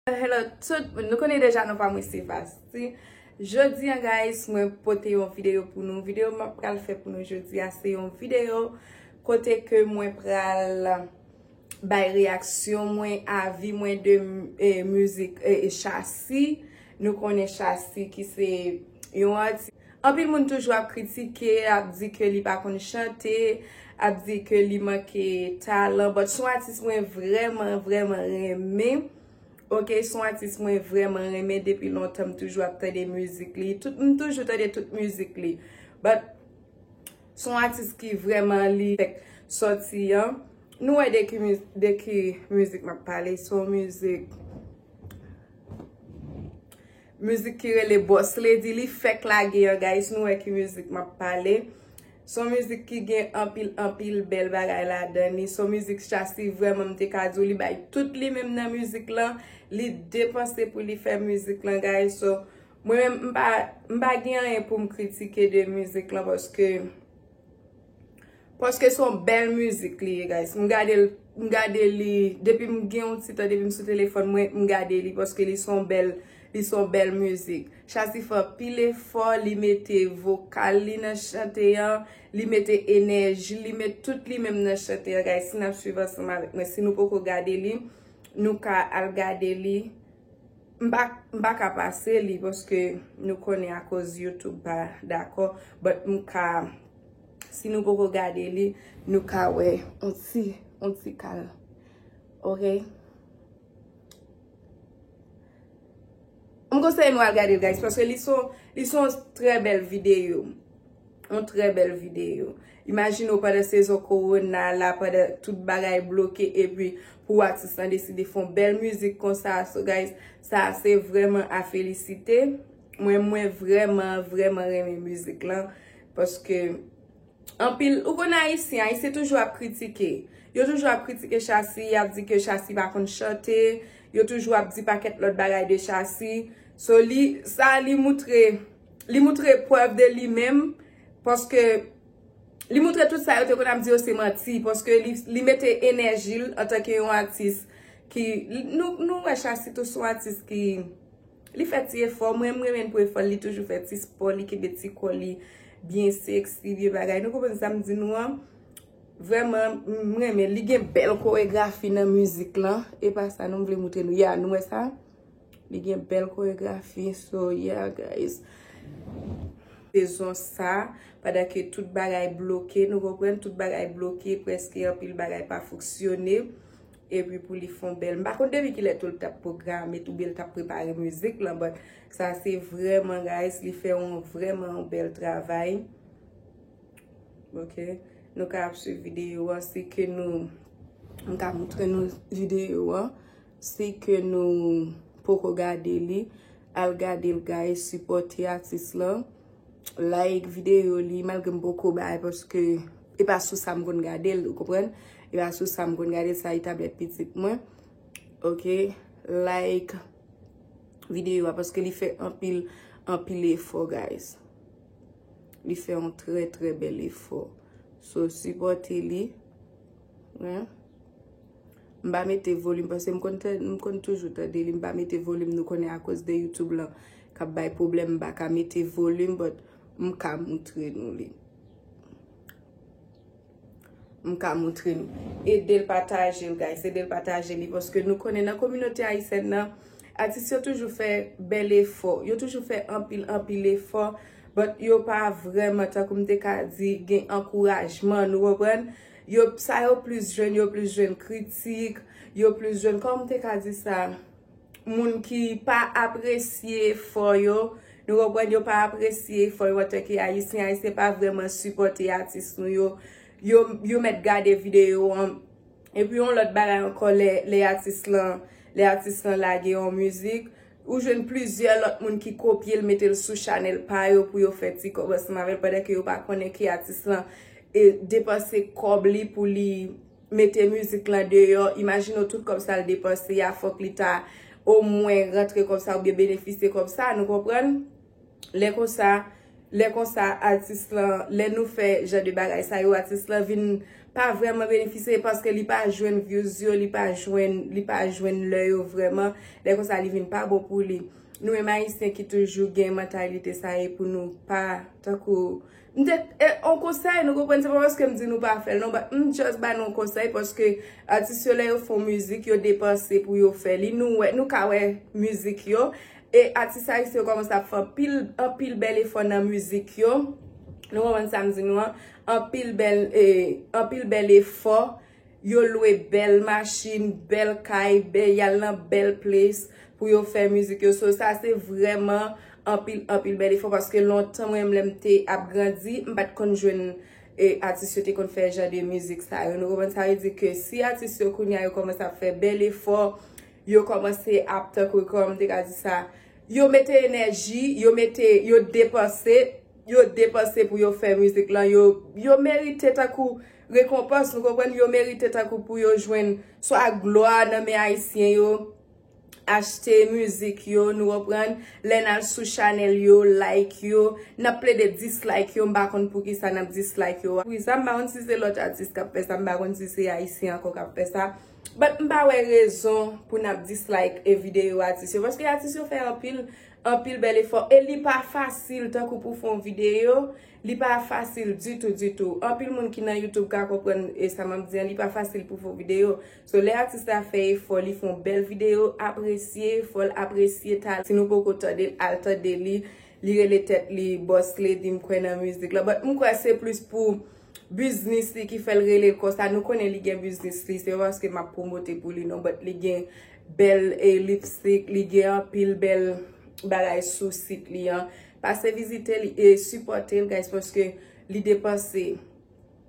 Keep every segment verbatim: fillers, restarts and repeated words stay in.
Hello tout moun, nou konnen deja non pa mwen se Vasti. Jodi a guys, mwen pote yon videyo pou nou. Videyo m ap pral fè pou nou jodi a se yon videyo kote ke mwen pral bay reyaksyon mwen, avi mwen de eh, mizik eh, Chassi. Nou konnen Chassi ki se yon atis. Anpil moun toujou ap kritike, ap di ke li pa konn chante, ap di ke li manke talan. But son atis mwen vrèman, vrèman renmen. Ok, son atis mwen vrèman renmen depi lontan. M toujou ap tande mizik li. Tout, m toujou tande tout mizik li. But son atis ki vrèman li fèk sòti an. Nou wè de ki, de ki mizik m ap pale. Son mizik Mizik ki rele Boss Lady, li fèk lage an, guys. Nou wè ki mizik m ap pale. Son mizik ki gen anpil, anpil bèl bagay ladan li. Son mizik Chassi, vrèman, m te ka di w, li bay tout li menm nan mizik lan. Li depanse pou li fè mizik lan, guys. So, mwen menm, m pa, m pa gen anyen pou m kritike de mizik lan, paske Paske se yon bèl mizik li ye, guys. M gade l, m gade li, depi m gen yon ti tan, depi m sou telefòn mwen, m gade li, paske li se yon bèl, li se yon bèl mizik. Chassi fè anpil efò, li mete vokal li nan chante an, li mete enèji, li met tout li menm nan chante an, guys. Si n ap swiv ansanm avèk mwen, si nou poko gade li, nou ka al gade li. M pa, m pa ka pase li paske nou konnen akoz YouTube pa dakò. But m ka, si nou poko gade li, nou ka wè on ti, on ti kal. Ok? M konseye nou al gade l, guys, paske li son, li son trè bèl videyo. Yon trè bèl videyo. Imajine w pandan sezon kowona la, pandan tout bagay bloke, epi pou atis lan deside fè yon bèl mizik konsa. So, guys, sa se vrèman a felisite. Mwen, mwen vrèman, vrèman renmen mizik lan. Paske, anpil, ou konn Ayisyen, Ayisyen toujou ap kritike. Yo toujou ap kritike Chassi, y ap di ke Chassi pa konn chante. Yo toujou ap di pakèt lòt bagay de Chassi. So, li, sa, li moutre, li moutre prèv de li menm. Paske li moutre tout sa yo te konn ap di yo se manti, paske li, li mete enèji l antanke yon atis ki, nou, nou wè Chassi tou se yon atis ki, li fè ti efò, mwen m renmen l pou efò l, li toujou fè ti spò, li kenbe ti kò li byen seksi, byen bagay. Nou konprann sa m di nou an? Vrèman, m renmen, li gen bèl koregrafi nan mizik lan. E pa sa, nou m vle moutre nou. Ya, nou wè sa? Li gen bèl koregrafi, so yeah guys. Sezon sa, pandan ke tout bagay bloke, nou konprann, tout bagay bloke, prèske anpil bagay pa fonksyone. Epi pou li fè yon bèl, m pa konn depi kilè tou l t ap pwograme, tou byen l t ap prepare mizik lan, but sa se vrèman, guys, li fè yon vrèman yon bèl travay. Ok, nou ka ap swiv videyo an, si ke nou, m ka moutre nou videyo an, si ke nou poko gade li, al gade l, guys, sipòte atis lan, like videyo li, malgre m poko bay, paske e pa sou sa m konn gade l, ou konprann? E pa sou sa m konn gade l, sa e tablèt pitit mwen. Ok, like videyo a, paske li fè anpil, anpil efò, guys. Li fè yon trè, trè bèl efò. So, sipòte li. Wi. M pa mete volim, paske m konn, m konn toujou tande li. M pa mete volim, nou konnen akoz de YouTube lan k ap bay pwoblèm, m pa ka mete volim, but m ka moutre nou li. M ka moutre nou. Ede l pataje l, guys. Ede l pataje li. Paske nou konnen nan kominote ayisyèn nan, atis yo toujou fè bèl efò. Yo toujou fè anpil, anpil efò. But yo pa vrèman, tankou m te ka di, gen ankourajman. Nou konprann? Yo, sa yo plis jwenn, yo plis jwenn kritik. Yo plis jwenn, kòman m te ka di sa? Moun ki pa apresye efò yo. Nou konprann, yo pa apresye efò yo antanke Ayisyen. Ayisyen pa vrèman sipòte atis nou yo. Yo, yo mèt gade videyo an. Epi yon lòt bagay ankò, lè, lè atis lan, lè atis lan lage yon mizik, ou jwenn plizyè lòt moun ki kopye l, mete l sou chanèl pa yo pou yo fè ti kòb ansanm avè l, pandan ke yo pa konnen ke atis lan e depanse kòb li pou li mete mizik lan deyò, imajine w tout kòb sa l depanse a, fòk li ta omwen rantre kòb sa oubyen benefisye kòb sa, nou konprann? Lè konsa, lè konsa, atis lan, lè nou fè jan de bagay sa yo, atis lan vin pa vrèman benefisye paske li pa jwenn views yo, li pa jwenn, li pa jwenn lè yo vrèman. Lè konsa, li vin pa bon pou li. Nou menm Ayisyen ki toujou gen mantalite sa e pou nou pa, tankou, m te, e, on konsèy, nou konprann, se pa paske m di nou pa fè l, non, but m just ba nou on konsèy, paske atis yo, lè yo fè on mizik, yo depanse pou yo fè li, nou wè, nou ka wè mizik yo, e atis ayisyen yo kòmanse ap fè anpil, anpil bèl efò nan mizik yo, nou konprann sa m di nou an, anpil bèl, e, anpil bèl efò, yo lwe bèl machin, bèl kay, bèl, y al nan bèl place pou yo fè mizik yo. So, sa se vrèman anpil, anpil bèl efò, paske lontan mwen menm lè m te ap grandi, m pa t konn jwenn, e, atis yo te konn fè jan de mizik sa yo. Nou konprann sa vle di ke si atis yo kounye a yo kòmanse ap fè bèl efò, yo kòmanse ap, tankou kòman m te ka di sa, yo mete enèji, yo mete, yo depanse, yo depanse pou yo fè mizik lan, yo, yo merite tankou rekonpans, nou konprann, yo merite tankou pou yo jwenn swa glwa nan men ayisyen yo, achte mizik yo, nou konprann, lè n al sou chanèl yo, like yo, n ap plede dislike yo, m pa konn poukisa n ap dislike yo. Wi, sa m pa konn si se lòt atis k ap fè sa, m pa konn si se ayisyen ankò k ap fè sa. But m pa wè rezon pou n ap dislike e videyo atis yo, paske atis yo fè anpil, anpil bèl efò. E li pa fasil tankou pou fè yon videyo. Li pa fasil ditou, ditou. Anpil moun ki nan YouTube ka konprann e sa m ap di an, li pa fasil pou fè yon videyo. So, lè atis la fè efò, li fè yon bèl videyo, apresye efò l, apresye talan. Si nou poko tande l, al tande li. Li rele tèt li Boss Lady, m kwè nan mizik la. But m kwè se plis pou biznis li ki fè l rele l konsa. Nou konnen li gen biznis li. Se pa paske m ap pwomote pou li non, but li gen bèl, e, lipstick, li gen anpil bèl bagay sou sit li an. Pase vizite li e sipòte l, guys, paske li depanse.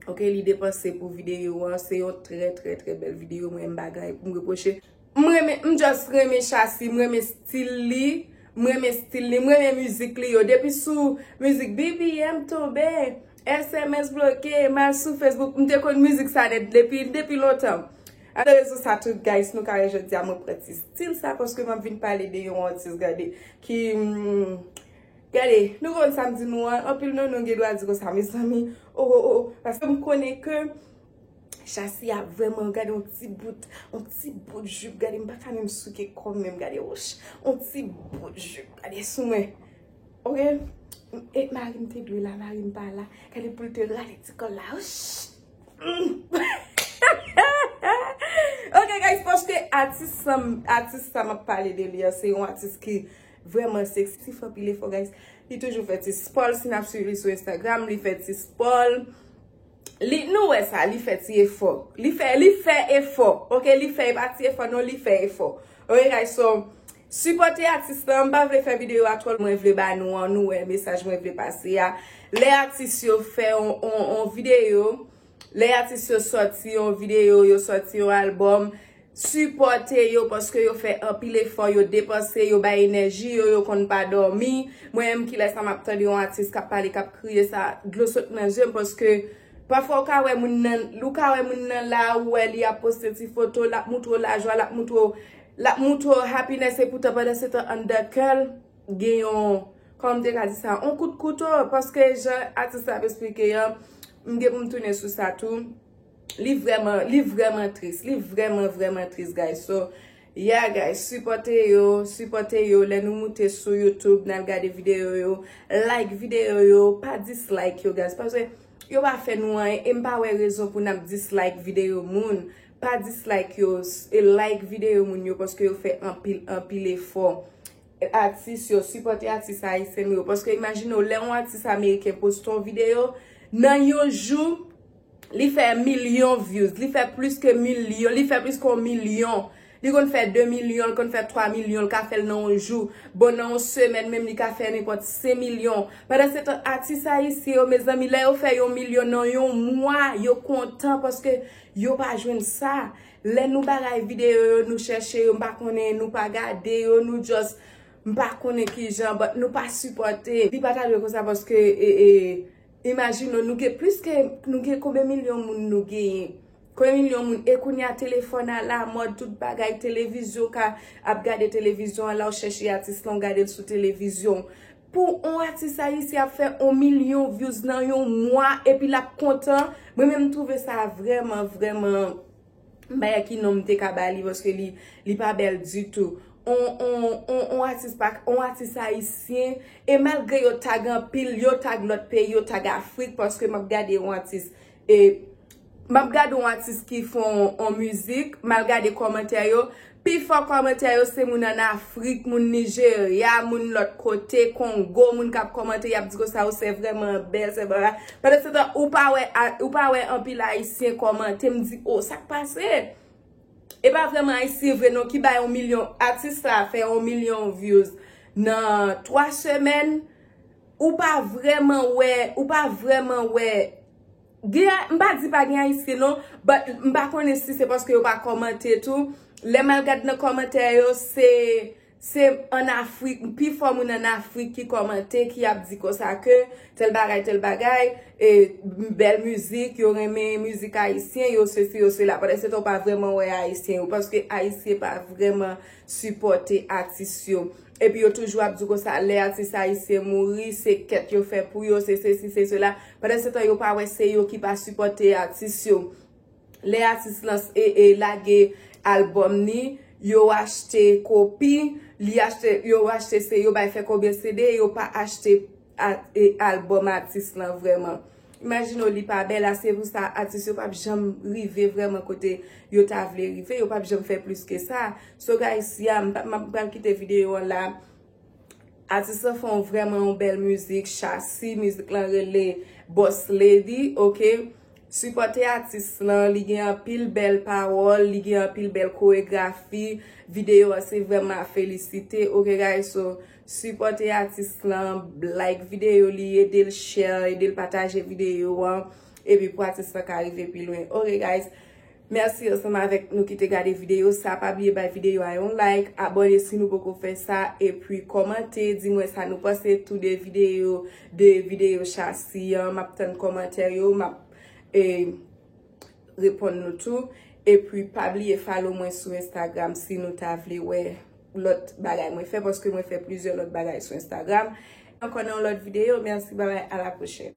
Ok, li depanse pou videyo an. Se yon trè, trè, trè bèl videyo. Mwen, m pa gen anyen pou m repwoche. M renmen, m just renmen Shassy, m renmen stil li, m renmen stil li, m renmen mizik li yo. Depi sou mizik B B M tonbe, S M S bloke, m al sou Facebook, m te konn mizik sa nèt depi, depi lontan. Apre rezon sa tou, guys, nou ka wè jodi a mwen pran ti stil sa paske m ap vin pale de yon atis, gade, ki, mm, gade, nou konn sa m di nou an, anpil nan nou gen dwa di konsa, mezanmi, o, o, o, paske m konnen ke Shassy a vrèman, gade yon ti bout, yon ti bout jup, gade m pa ka menm souke kò m menm, gade, woch, yon ti bout jup, gade sou mwen. Ok? E mari m te dwe la, mari m pa la, gade pou l te rale ti kòl la, woch. Mm. Ok, guys, paske atis sa m, atis sa m ap pale de li an, se yon atis ki vrèman seksi, fè anpil efò, guys. Li toujou fè ti spò l, si n ap swiv li sou Instagram, li fè ti spò l. Li, nou wè sa, li fè ti efò. Li fè, li fè efò. Ok, li fè, e pa ti efò, non, li fè efò. Ok, guys, so, sipòte atis lan. M pa vle fè videyo a twò, mwen vle ba nou an, nou wè mesaj mwen vle pase a. Lè atis yo fè on, on, on videyo, lè atis yo sòti yon videyo, yo sòti yon albòm, sipòte yo paske yo fè anpil efò, yo depanse, yo bay enèji yo, yo konn pa dòmi. Mwen menm kilè sa m ap tande yon atis k ap pale, k ap kriye sa, dlo sot nan zye m paske pafwa ou ka wè moun nan, ou ka wè moun nan la, ou wè li ap poste ti foto, l ap moutre w lajwa, l ap moutre w, l ap moutre w happiness, e poutan pandan se tan anndan kè l gen yon, kòman m te ka di sa, yon kout kouto, paske jan atis la ap esplike an, m gen pou m tounen sou sa tou. Li vrèman, li vrèman tris. Li vrèman, vrèman tris, guys. So, yeah, guys, sipòte yo, sipòte yo. Lè nou moute sou YouTube, n al gade videyo yo, like videyo yo, pa dislike yo, guys. Paske yo pa fè nou anyen, e m pa wè rezon pou n ap dislike videyo moun. Pa dislike yo, s-, e like videyo moun yo, paske yo fè anpil, anpil efò. Atis yo, sipòte atis ayisyen nou yo. Paske imajine w, lè yon atis ameriken poste yon videyo, nan yon jou, li fè milyon views, li fè plis ke milyon, li fè plis ke yon milyon. Li konn fè de milyon, li konn fè twa milyon, li ka fè l nan yon jou. Bon, nan yon semèn menm, li ka fè nenpòt senk milyon. Pandan se tan, atis ayisyen yo, mezanmi, lè yo fè yon milyon nan yon mwa, yo kontan paske yo pa jwenn sa. Lè nou bagay videyo yo, nou chèche yo, m pa konnen, nou pa gade yo, nou just, m pa konnen kijan, but nou pa sipòte. Li pa ta dwe konsa paske, e, e, imajine w, nou gen plis ke, nou gen konbyen milyon moun nou genyen? Konbyen milyon moun? E kounye a telefòn alamòd, tout bagay, televizyon ka ap gade televizyon an, la w chèche atis lan, w gade l sou televizyon. Pou yon atis ayisyen ap fè yon milyon views nan yon mwa epi l ap kontan, mwen menm m twouve sa vrèman, vrèman, m pa wè ki non m te ka ba li paske li, li pa bèl ditou. On, on, on, on atis pa, on atis ayisyen, e malgre yo tag anpil, yo tag lòt peyi, yo tag Afrik, paske m ap gade yon atis, e m ap gade yon atis ki fè yon, yon mizik, m al gade kòmantè yo, pifò kòmantè yo se moun ann Afrik, moun Nijerya, moun lòt kote, Kongo, moun k ap kòmante, y ap di konsa, o, se vrèman bèl, se vrèman. Pandan se tan, ou pa wè, a- ou pa wè anpil ayisyen kòmante, m di, o, sa k pase? E pa vrèman ayisyen vre non ki bay yon milyon, atis la fè yon milyon views nan twa semèn, ou pa vrèman wè, ou pa vrèman wè. Gen, m pa di pa gen ayisyen non, but m pa konnen si se paske yo pa kòmante tou. Lè m al gad nan kòmantè yo, se, se ann Afrik, pifò moun ann Afrik ki kòmante, ki ap di konsa ke tèl bagay, tèl bagay, e, bèl mizik, yo renmen mizik ayisyen, yo sesi, yo sela. Pandan se tan, ou pa vrèman wè ayisyen yo, paske ayisyen pa vrèman sipòte atis yo. Epi yo toujou ap di konsa, lè atis ayisyen mouri, se kèt yo fè pou yo, se sesi, se sela. Pandan se tan, yo pa wè se yo ki pa sipòte atis yo. Lè atis lan e, e lage albòm ni, yo achte kopi, li achte, yo achte se yo bay fè konbyen C D, yo pa achte a- e albòm atis lan vrèman. Imajine w, li pa bèl ase pou sa, atis yo p ap janm rive vrèman kote yo ta vle rive, yo p ap janm fè plis ke sa. So guys, ya, m pa- m ap pral kite videyo an la. Atis lan fè yon vrèman yon bèl mizik, Chasi, mizik lan rele Boss Lady, oke? Sipòte atis lan, li gen anpil bèl pawòl, li gen anpil bèl koregrafi, videyo an se vrèman a felisite, oke guys? So, sipòte atis lan, like videyo li, ede l share, ede l pataje videyo an, epi pou atis lan ka rive pi lwen, oke guys? Mèsi ansanm avèk nou ki te gade videyo sa. Pa bliye bay videyo a yon like, abòne si nou poko fè sa, epi kòmante, di mwen sa nou panse tou de videyo, de videyo Chasi an. M ap tann kòmantè yo, m ap, e, reponn nou tou. Epi pa bliye follow mwen sou Instagram si nou ta vle wè lòt bagay mwen fè, paske mwen fè plizyè lòt bagay sou Instagram. Ankò nan yon lòt videyo, mèsi, babay, a la pwochèn.